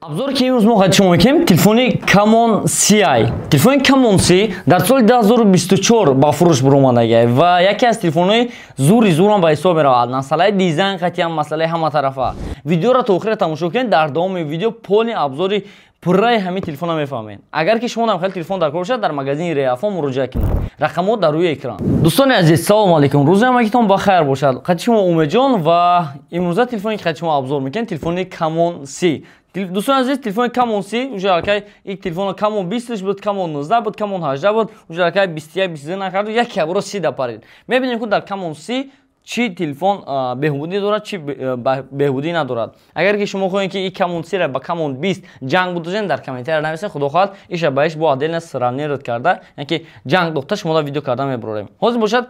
Обзор, ки имрӯз мо қайд шумо мекунем, телефони Camon C. Телефони Camon C дар соли 2024 ба фурӯш баромадагиай ва яке аз телефонҳои зури зурам ба ҳисоб меравад. Масъалаи дизайн қатъиян, масъалаи ҳаматарафа. Видеоро то охира тамошо кунед, дар давоми видео полный обзори пурраи ҳамин телефонро мефаҳмед. Агар ки шумо хеле телефон дар кор бошад, дар магазини Реафон муроҷиат кунед. Рақамҳо дар рӯи экран. Дӯстони азиз, салому алайкум. Рӯзи ҳамагитон ба хайр бошад. Қати шумо Умедҷон ва имрӯза телефоне, ки қати шумо обзор мекунем, телефони Camon C. Дӯстони азиз, телефони Camon C уже аллакай ик телефон Camon 20 буд, Camon 19 буд, Camon 18 буд, уже аллакай 21, 22 накарду, як ябро C да парид. Мебинем, ки дар Camon C чӣ телефон беҳбудӣ дорад, чӣ беҳбудӣ надорад. Агар ки шумо хоҳед, ки и Camon C ба Camon 20 ҷанг будозен, дар комментария нависед. Худо хоҳад, иша ба иш бо отдельно сравнивать карда, яъне ки ҷанг дохта, шумо видео карда мебарорем. Ҳозир бошад,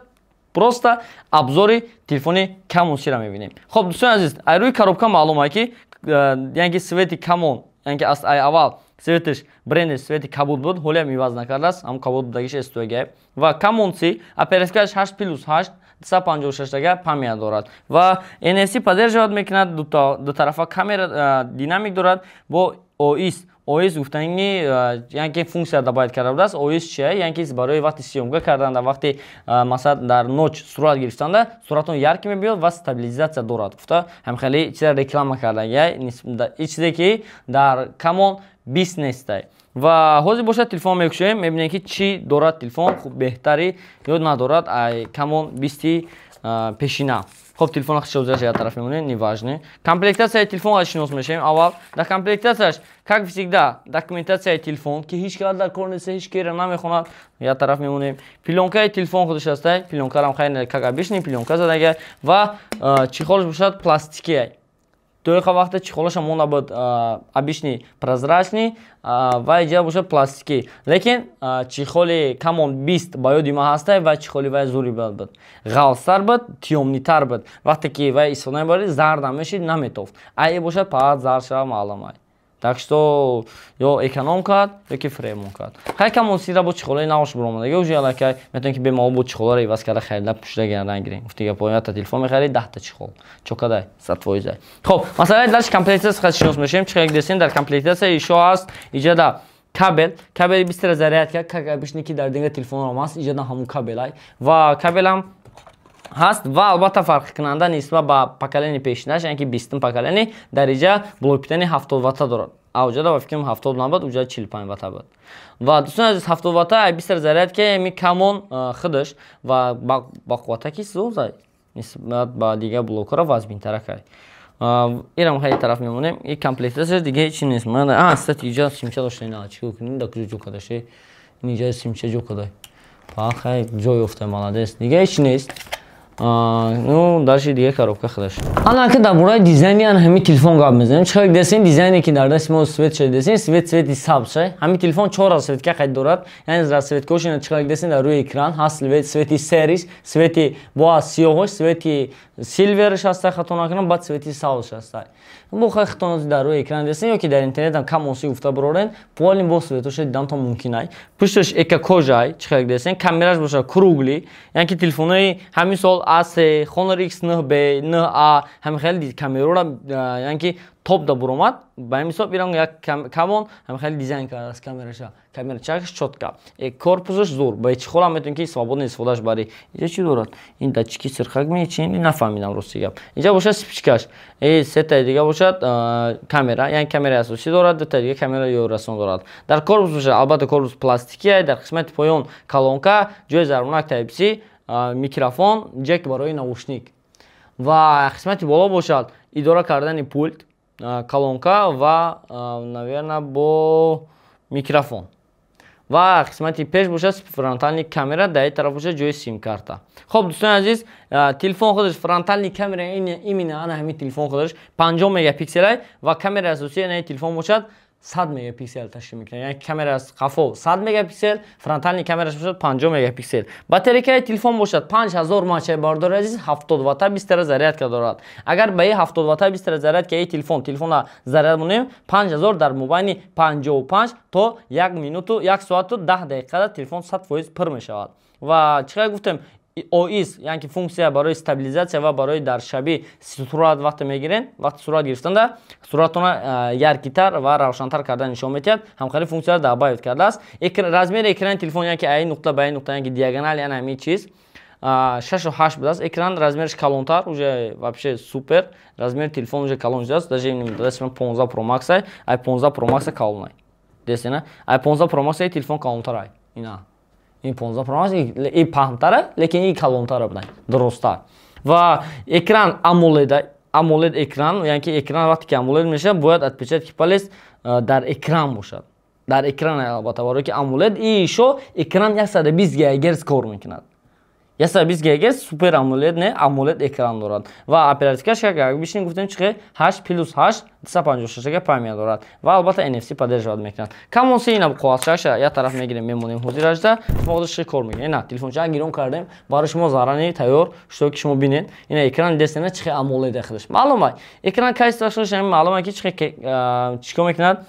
просто обзори телефони Camon C-ра мебинем. Хоб, дӯстони азиз, ай рӯи коробка маълум ай, ки яъне ки цвети Camon, яъне ки аз ай аввал цветаш, брендеш цвети кабуд буд, ҳолиам иваз накардааст, ҳам кабуд будагиш эстугай. Ва Camon C оперативкаш 8 плюс 8, 256 тага память дорад ва NFC поддерживать мекунад, дутарафа камера динамик дорад бо OIS. OIS гуфтанги, яъне ки функсия добавить карда будааст. OIS чия? Яъне ки барои вақти съёмка кардан, дар вақти, масалан, дар ночь сурат гирифтанда суратон яркий мебиёд ва стабилизация дорад гуфта, ҳам хеле чиза реклама карда, и чизе ки дар Camon 20 нестай. Ва ҳозир бошад, телефон мекушоем, мебинем, ки чӣ дорад телефон, беҳтарӣ ё надорад ай Camon 20 пешина. Хоб, телефон хишозаш як тараф мемонем, неважно. Комплектацияи телефон шинос мешавем. Аввал дар комплектацияш, как всегда, документацияи телефон, ки ҳеҷ кас дар кор нест, ҳеҷ кера намехонад, як тараф мемонем. Плёнкаи телефон худаш ҳастай, плёнкарам хайр, как обычный плёнка задага. Ва чехолш бошад, пластикия. Тоиқа вақте чехолаша монда буд обычный прозрачный, ва иҷа бошад пластикӣ. Лекин чехоли Camon 20 ба ёди ман ҳастай, ва чехоли вай зури буд, ғалстар буд, тёмныйтар буд. Вақте ки вай истифода мебарид, зард намешид, наметофт. Ай бошад, паат зард шава маълум ай. Так что ё эконом кард, ё ки фремон кард. Хай, Camon C-ра бо чехолаи навш буромадаги, уже аллакай метавонем, ки бемалол бо чехоларо иваз карда, харида, пушида гардан гирем. Гуфти гапо, ята телефон мехари, 10-та чехол чокадай 100%. Хоб, масалаи дальше комплектация хат шинос мешавем. Чӣ десем, дар комплектация ишо ҳаст иҷада кабел, кабели бистра зарядка, как обычно, ки дар дигар телефонҳо ҳаст, иҷада ҳамун кабелай ва кабелам ҳаст. Ва албатта, фарқкунанда нисбат ба поколение пешинаш, яъне ки 20-ум поколение, дар иҷа блок питания 70 ватта дорад. Ауҷада ба фикрам 70 набуд, уҷа 45 ватта буд. Ва дӯстони азиз, 70 ватта ай бистра зарядка ами Camon худаш ва ба қуввата ки зозай нисбат ба дигар блокҳоро вазбинтаракай. Ирам хеле тараф мемонем. И комплектация, дига ҳеҷ нест. А, кстати, иҷа симча дошта, ина чӣ кунем, да куҷо ҷо кардаше? Ин иҷа симча ҷо кардай. Хай, ҷой ёфта, молодец. Дига ҳеҷ нест. Ну, дальше дига коробка худаш. Ана ки дар бораи дизайни ана ҳамин телефон гап мезанем. Чӣ десен, дизайне ки дар дасти мо цвет шуда десен, цвет цвети сабз ша. Ҳамин телефон чор расцветка қайд дорад. Яъне расцветкаҳош ина чӣ десен, дар рӯи экран ҳаст: цвети серый, цвети бо сиёҳош, цвети силверш ҳаста, хато накунам, баъд цвети сабзш ҳаста. Бо хай хитон дар рӯи экран десен ё ки дар интернетам Camon C гуфта бирорен, полный бо цветоша дидан мумкин ай. Пушташ эко кожа, чӣ хел десен, камераш бошад круглый, яъне ки телефонҳои ҳамин сол A3, Honor X9B, 9A ҳамин хеле камераро, яъне ки топ да буромад. Ба ҳамин ҳисоб ирам як Camon ҳамин хеле дизайн кардааст камераша. Камерачакаш чётко. Корпусаш зур. Ба чехолам метавонӣ, ки свободно истифодаш барӣ. Инҷа чӣ дорад? Ин датчики сирхак мечи, нафаҳмидам, рости гап. Инҷа бошад вспышкаш. Сетаи дига бошад камера, яъне камераи асосӣ дорад, дутаи дига камера ёрасон дорад. Дар корпус бошад, албатта, корпус пластикия, дар қисмати поён колонка, ҷои зарбонак Type-C, микрофон, ҷек барои наушник. Ва қисмати боло бошад, идора кардани пульт, колонка ва, наверно, бо микрофон. Ва қисмати пеш бошад фронтальный камера, дар ин тараф бошад ҷои симкарта. Хоб, дӯстони азиз, телефон худаш фронтальный камера, именно ана ҳамин телефон худаш 50 мегапикселай ва камераи асосии ана телефон бошад 100 мегапиксел ташкил мекунад. Яъне камера аз қафо 100 мегапиксел, фронтальный камераш бошад 50 мегапиксел. Батарейкаи телефон бошад 5000 мАч, бардори азиз, 70 ватта бистра зарядка дорад. Агар ба ин 70 ватта бистра зарядкаи телефон телефона заряд монем, 5000 дар мобайни 55 то 1 минуту 1 соату 10 дақиқада телефон 100% пур мешавад. Ва чӣ қадр гуфтем. ОИС, яъне ки функсия барои стабилизация ва барои дар шабӣ сурат вақте мегирен, вақти сурат гирифтанда суратона яркий тар ва равшантар карда нишон медиҳад. Ҳамхели функсияро добавить кардааст. Размери экрани телефон, яъне ки ай нуқта ба ай нуқта, яъне ки диагонали ана ҳамин чиз 6,8 будааст. Экран размераш калонтар, уже вообще супер. Размери телефон уже калон шудааст. Даже дасти ман 15 Pro Max ай 15 Pro Max калонай. Десена, ай 15 Pro Max телефон калонтар ай. Ина. Ин 15 Pro Max и паҳнтара, лекин и калонтара будай, дурусттар. Ва экран AMOLED, AMOLED экран, яъне ки экран вақте ки AMOLED мешавад, бояд отпечатки палец дар экран бошад. Дар экран албатта, барои ки AMOLED и ишо экран 120 Гц кор мекунад. 120 Гц супер AMOLED, не, AMOLED экран дорад. Ва оперативка ш как бишин гуфтем, чихе 8 плюс 8 256 га память дорад. Ва албатта NFC поддерживать мекунад. Камон Си ина қоғазчаша як тараф мегирем, мемонем ҳозиражда. Шумо худаш кор мекунед. Ина телефонча гирон кардем, барои шумо заранее тайёр, что ки шумо бинед. Ина экран дестена чихе AMOLED худаш. Маълум ай. Экран качество ш маълум ай ки чихе чикор мекунад?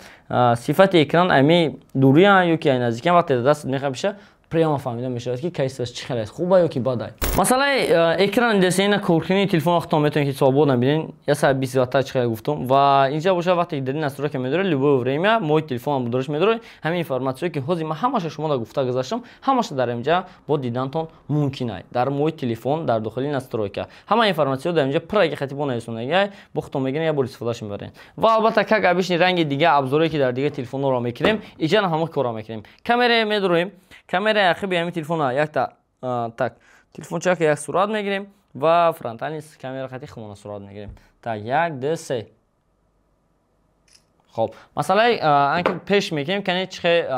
Сифати экран ами дурия ё ки ай наздикан вақте даст мехабиша, прямо фаҳмида мешавад, ки качество ш чӣ хел аст, хуба ё ки бад. Масалаи экран десена, коркунии телефон вақто метавонед ки свободно бинед, 120 ватта чӣ хел гуфтум. Ва инҷа бошад, вақте ки дар настройка медоред, любое время мои телефон будориш медоред, ҳамин информатсияе ки ҳозир ман ҳамаша шумо гуфта гузаштам, ҳамаша дар инҷа бо дидантон мумкин ай. Дар мои телефон, дар дохили настройка ҳама информатсиё дар инҷа пурраги хати бо нависондагиай, бо худтон мегиред, як бор истифодаш мебаред. Ва албатта, как обычный, ранги дига обзор ое ки дар дига телефонҳоро мекунем, иҷа ҳама корро мекунем. Камерае медорем, камераи ақиби ҳамин телефона якта. Так, телефончака як сурат мегирем ва фронтальный камера хати хумона сурат мегирем. Так, як, ду, се. Хоб, масалаи анки пеш мекунем, кани чихе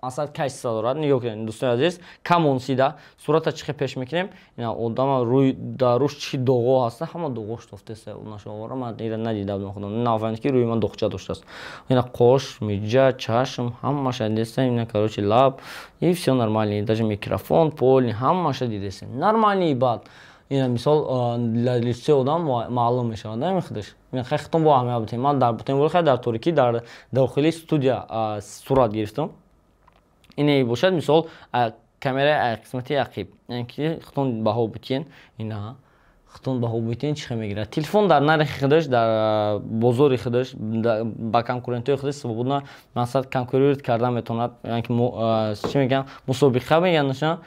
масалан качество дорад. Нигоҳ кунед, дӯстони азиз, Камон Сида сурата чихе пеш мекунем. Ина одама рӯй дар рӯш чӣ доғо ҳаста, ҳама доғош тофтеста нашовара. Ман ира надида будам худам, нафаҳмид ки рӯи ман доғча доштааст. Ина қош, миҷа, чашм ҳамаша дидаста. Ина, короче, лаб и всё нормально, даже микрофон полный, ҳамаша дидеста, нормальный. Баъд ина мисол лицои одам маълум мешавад ами худаш. Хеле бо аҳамият бутем. Ман дар бутем, хеле дар торикӣ дар дохили студия сурат гирифтам. Ине бошад, мисол, камераи қисмати ақиб, яъне ки худтон баҳо бутен. Ина худтон баҳо бутен, чӣ хел мегирад телефон дар нархи худаш, дар бозори худаш, ба конкурентҳои худаш свободно, масалан, конкурировать кардан метавонад, яъне ки чӣ мегӯям, мусобиқа мегӯянд,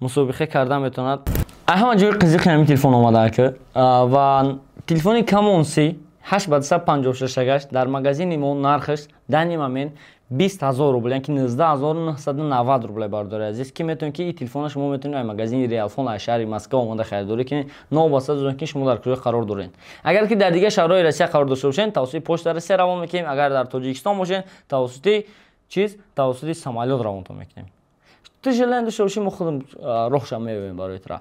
мусобиқа кардан метавонад. Ҳама ҷои қизиқи ҳамин телефон омада ки ва телефони Камон Си 8 ба 256 гашт дар магазини мо нархаш данный момент 20 000 рубл, яъне ки 19 990 рубл. Бардори азиз, ки метавонед ки ин телефона шумо метавонед ай магазини Реалфон, аз шаҳри Москва омода харидорӣ кунед, новобаста аз он ки шумо дар куҷо қарор доред. Агар ки дар дигар шаҳрҳои Россия қарор дошта бошед, тавассути Почта Россия равон мекунем. Агар дар Тоҷикистон бошед, тавассути чиз, тавассути самолёт равонтон мекунем. Ту желание дошта бошӣ, мо худам роҳша меёбем барои тура.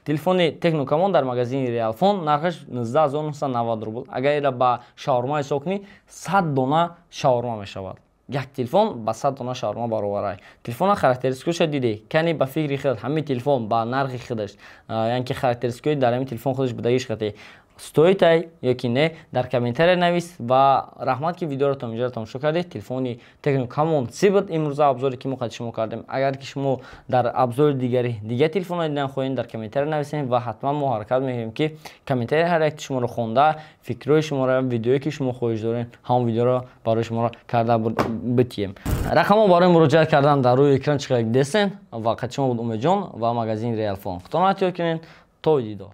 Телефони Техно Камон дар магазини Реалфон нархаш 19 990 рубл. Агар ира ба шаурма ҳисоб кунӣ, 100 дона шаурма мешавад. Як телефон ба 100 дона шаурма баробар. Телефона характеристикаша дидӣ, кани ба фикри худ ҳамин телефон ба нархи худаш, яъне ки характеристикаи дар ҳамин телефон худаш будагиш хати стоит ай ё ки не, дар комментария навис. Ва раҳмат, ки видеоро то инҷоро тамошо кардед. Телефони Техно Камон Си буд имрӯза обзор е ки мо қади шумо кардем. Агар ки шумо дар обзор и дигари дигар телефонҳо дидан хоҳед, дар комментария нависед ва ҳатман мо ҳаракат мекунем, ки комментарияи ҳар якти шуморо хонда, фикрҳои шуморо, видеое ки шумо хоҳиш доред, ҳамон видеоро барои шуморо карда битием. Рақамҳо барои муроҷиат кардан дар рӯи экран чиқар десен. Ва қади шумо буд Умедҷон ва магазини Реалфон. Худтон эҳтиёт кунед, то дидор.